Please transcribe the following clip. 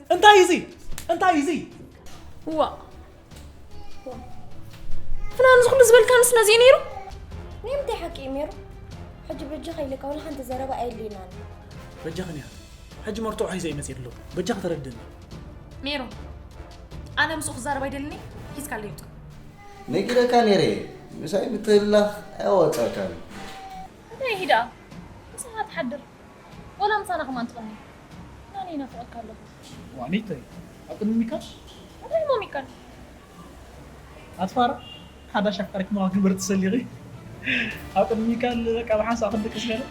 እንታይ እዚ እንታይ እዚ ዋ ፍናን ዝኩሉ ዝበልካ ንስና ዘይ ነይሩ ናይ ምንታይ ሓቂ እዩ ሜሮ? ሕጂ በጃኻ ኢለካ ወላ ሓንቲ ዘረባ ኣየድልየናን። በጃኽን ኢኻ ሕጂ መርትዖ ሒዘ ይመፅእ ኣለኹ። በጃኻ ተረድእኒ። ሜሮ ኣነ ምስኡ ክዛረብ ኣይደልኒ። ሒዝካለይ ውጣ። ነጊረካ ነይረ። ምሳይ ምትህልላኽ ኣያዋፅኣካን። እንታይ ይሂዳ ምሳኻ ትሓድር ወላ ምሳና ከማን ትቐኒ። ናኒ ይናፍቐካ ኣለኹ። ዋኒተይ ኣብ ቅድሚ ሚካል እንታይ ሞ ሚካል ኣትፋራ ሓዳሽ ኣፍቃሪክ መዋ ግበር ትሰሊኺ ኣብ ቅድሚ ሚካል በቃ ብሓንሳእ ክንድቅስ ገለ